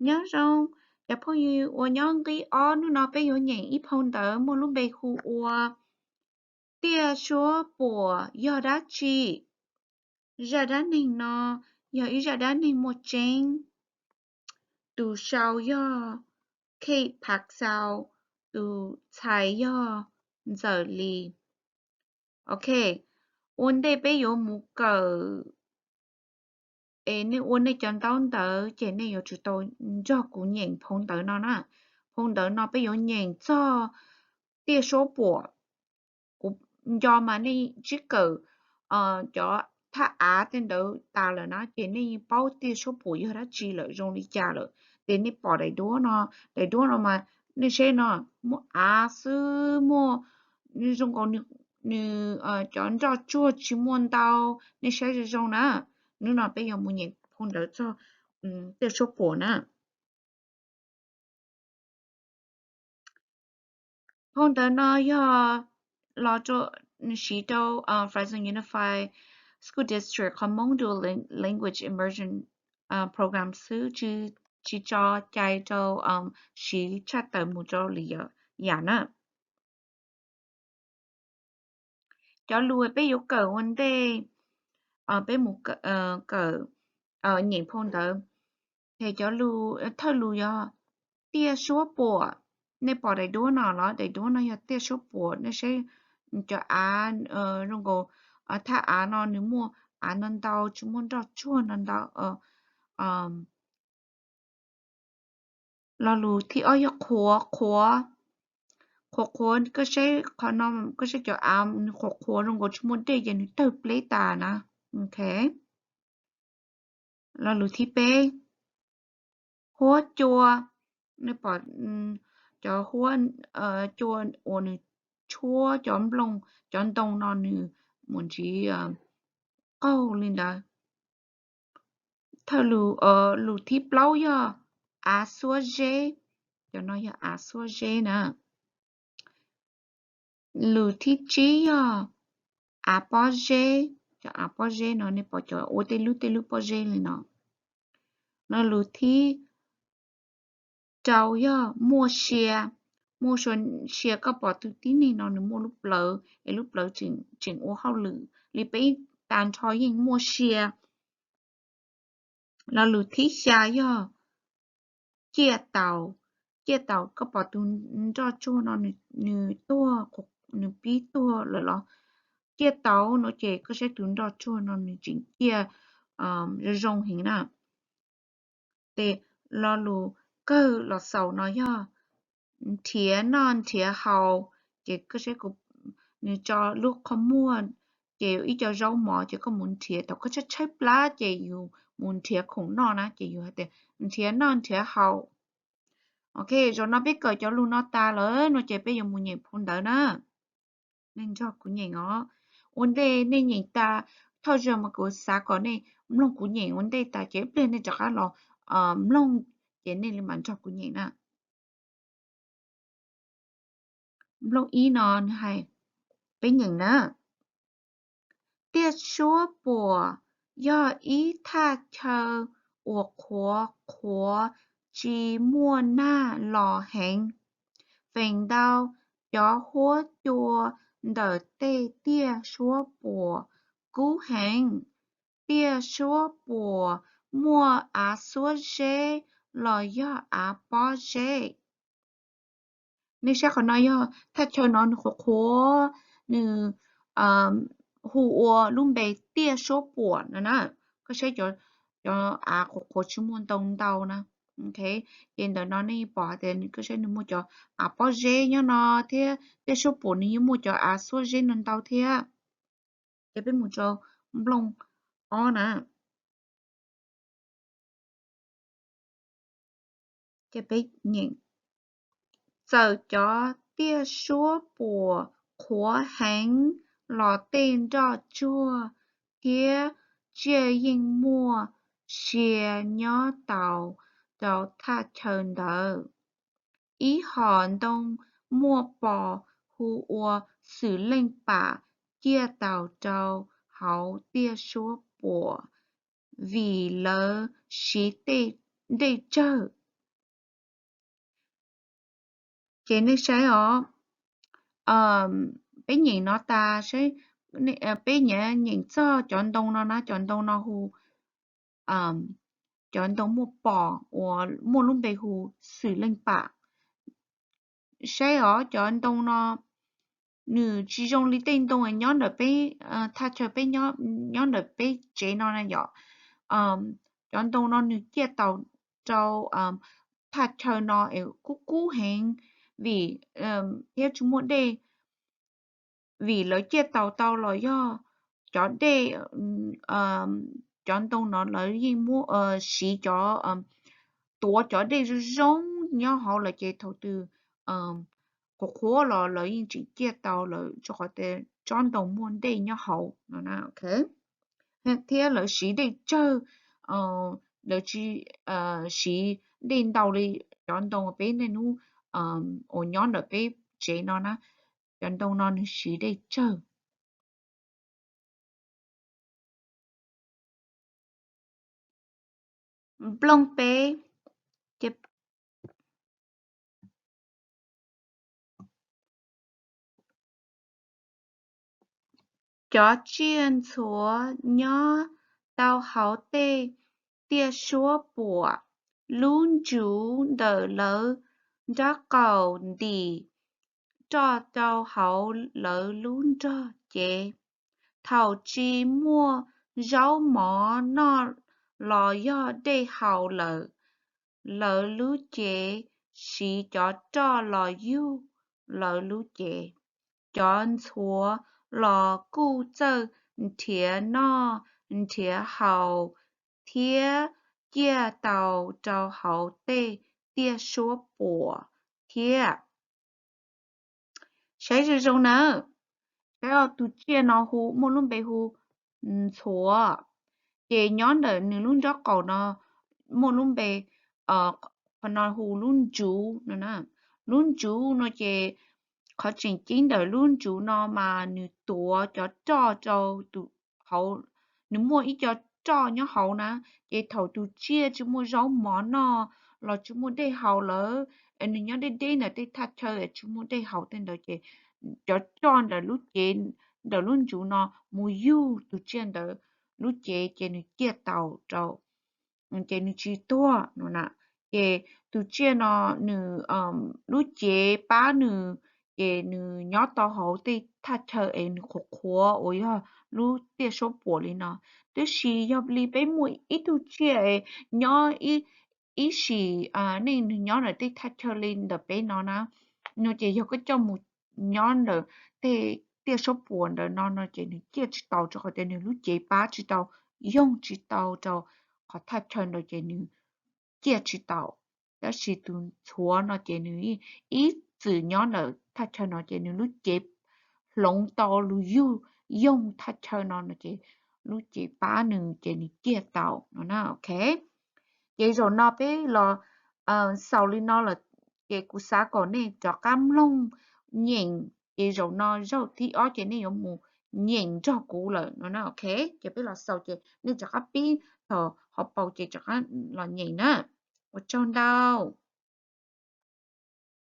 Nyob zoo cov phooj ywg uas nyob nqi ob, hnub no peb yuav nyeem ib phau ntawv muaj lub npe hu ua Tiaj Suab Puam Yog Dab Tsi? Zaj dab neeg no yog ib zaj dab neeg muaj tseeb. Tus sau yog Kate Parkes, tus txhais yog Ntxawm Lis. Ok, ua ntej peb yuav mus kawm es nej ua nej cov ntaub ntawv ces nej yuav tsum tau nrog kuv nyeem phau ntawv no na. Phau ntawv no peb yuav nyeem txog tiaj suab puam. Kuv nco mas nej twb kawm cov thaj av tej ntawd tas lawm na, ces nej yeej paub tiaj suab puam yog dab tsi lawm, zoo li cas lawm. Ces nej pom daim duab no, daim duab no mas nej saib no, muaj av xwb, muaj zoo nkaus nws cov nroj tsuag tsis muaj ntau. Nej saib zoo zoo na. Hnub no peb yuav mus nyeem phau ntawv txog tiaj suab puam na. Phau ntawv no yog los siv rau Fresno Unified School District qhov Hmong Dual Language Immersion Program xwb, tsis tso cai rau siv tshaj tawm mus rau lwm yam na. Cov lus peb yuav kawm ua ntej peb mus kawm, nyeem phau ntawv, ces cov lus, thawj lus yog tiaj suab puam. Nej pom daim duab no los? Daim duab no yog tiaj suab puam. Nej saib cov av zoo nkaus thaj av no nws muaj av no ntau, tsis muaj nroj tsuag no ntau. Lo lus thib ob yog qhuav, qhuav. Qhuav qhuav, koj saib qhov no, koj saib cov av nws qhuav qhuav zoo nkaus tsis muaj dej ces nws tawg pleb tas na. Ok. Lo lus thib peb, huab cua. Nej pom cov huab cua uas nws tshuab cov nplooj, cov ntoo no nws mus ntsiv qaug li ntawd. Thawj lus, lus thib plaub yog av xuab zeb. Cov no yog av xuab zeb na. Lus thib tsib yog av pob zeb. Cov av pob zeb no nej pom cov ua tej lub tej lub pob zeb li no. Lo lus thib rau yog muaj sia. Muaj sia, koj pom tus tib neeg no nws muaj lub plawv es lub plawv tseem ua hauj lwm li peb tag nrho yeej muaj sia. Lo lus thib xya yog ciaj taus. Ciaj taus, koj pom tus nroj tsuag no nws tuag, nws pib tuag lawm los? Ciaj taus no ces koj saib tus nroj tsuag no nws tseem ciaj zoo zoo heev na. Ces lo lus kawg los xaus no yog nrhiav noj nrhiav haus. Ces koj saib, nws tso lub qhov muag, ces ib co zaub mov, ces koj mus nrhiav, thaum koj tshaib tshaib plab ces yus mus nrhiav khoom noj na, ces yus hais tias nrhiav noj nrhiav haus. Ok, zaum no peb kawm cov lus no tas lawm no ces peb yuav mus nyeem phau ntawv na. Nej nrog kuv nyeem os. Ua ntej nej nyeem tas, thawj zaug mas kuv xav kom nej mloog kuv nyeem ua ntej tas ces ib pliag nej rov qab los mloog, ces nej li mam nrog kuv nyeem na. Nplooj ib no nws hais, peb nyeem na. Tiaj suab puam yog ib thaj chaw uas qhuav qhuav, tsis muaj nag los heev. Feem ntau cov huab cua ntawm tej tiaj suab puam kub heev. Tiaj suab puam muaj av xuab zeb los yog av pob zeb? Nej saib qhov no yog thaj chaw no nws qhuav qhuav, nws hu ua lub npe tiaj suab puam no na. Koj saib cov av qhuav qhuav tsis muaj ntoo ntau na. Ces ntawm no nej pom hais tias koj saib nws muaj cov av pob zeb nyob no thiab, tiaj suab puam nws yeej muaj cov av xuab zeb no ntau thiab. Ces peb mus rau nplooj ob na. Ces peb nyeem, txawm cov tiaj suab puam qhuav heev los tej nroj tsuag thiab tsiaj yeej muaj sia nyob tau rau thaj chaw ntawd. Ib hom ntoo muaj pos hu ua xwm leej pam ciaj taus rau hauv tiaj suab puam, vim lawv siv tej dej tsawg. Ces nej saib os, peb nyeem no tas saib, peb nyeem txog cov ntoo no na, cov ntoo no hu, cov ntoo muaj pos uas muaj lub npe hu xwm leej pam. Saib os, cov ntoo no nws tsis zoo li tej ntoo nyob ntawm peb, thaj chaw peb nyob ntawm peb tsev no na yom. Cov ntoo no nws ciaj taus rau thaj chaw no es kub kub heev vim thiab tsis muaj dej, vim lawv ciaj taus tau los yog cov dej, cov ntoo no lawv yeej muab siv cov, tuav cov dej zoo zoo nyob hauv lawm ces thaum twg qhuav qhuav los lawv yeej tseem ciaj tau lawm rau qhov tias tsob ntoo muaj dej nyob hauv no na. Thiab lawv siv dej tsawg, lawv tsis siv dej ntau li cov ntoo peb niaj hnub uas nyob ntawm peb tsev no na. Cov ntoo no nws siv dej tsawg. Nplooj peb, cov tsiaj ntxhuav nyob tau hauv tej tiaj suab puam, lub ntsuv ntawm lawv nrob qaum ntim roj rau hauv lawv lub nrog cev. Thaum tsis muaj zaub mov noj los yog dej haus lawm, lawv lub cev siv cov roj los yug lawv lub cev. Cov ntxhuav los kuj txawj nrhiav noj nrhiav haus thiab ciaj taus rau hauv tej tiaj suab puam thiab. Saib zoo zoo na, saib os, tus tsiaj no hu muaj lub npe hu ntxhuav, ces nyob ntawm nws lub nrob qaum no muaj lub npe, qhov no hu lub ntsuv no. Lub ntsuv no ces qhov tseem ceeb ntawm lub ntsuv no mas nws tuav cov roj rau hauv, nws muaj ib co roj nyob hauv na, ces thaum tus tsiaj tsis muaj zaub mov noj los tsis muaj dej haus lawm, nws nyob deb deb ntawm tej thaj chaw tsis muaj dej haus tej ntawd ces cov roj ntawm lub cev, ntawm lub ntsuv no mus yug tus tsiaj ntawd lub cev ces nws ciaj taus rau, ces nws tsis tuag no na. Ces tus tsiaj no nws, lub cev pab nws, ces nws nyob tau hauv tej thaj chaw es nws qhuav qhuav uas yog lub tiaj suab puam li no. Tab sis yog li peb muaj ib tug tsiaj es nyob ib sim neej nws nyob ntawm tej thaj chaw li ntawm peb no na, no ces yog koj coj mus nyob ntawm tej tiaj suab puam ntawm no no ces nws ciaj tsis taus rau qhov tias nws lub cev pab tsis tau, yoog tsis tau rau qhov thaj chaw ntawd ces nws ciaj tsis taus. Tab sis tus ntxhuav no ces nws ib txwm nyob ntawm thaj chaw no ces nws lub cev hloov tau lug yug yoog thaj chaw no no ces lub cev pab nws ces nws ciaj tau no na. Ok, ces zaum no peb los xaus li no lawm, ces kuv xav kom nej rov qab mloog nyeem, ces zaum no zaum thib ob ces nej yuav mus nyeem nrog kuv lawm no na. Ok, ces peb los xaus ces nej rov qab pib thaum hauv paus ces rov qab los nyeem na. Ua tsaug ntau.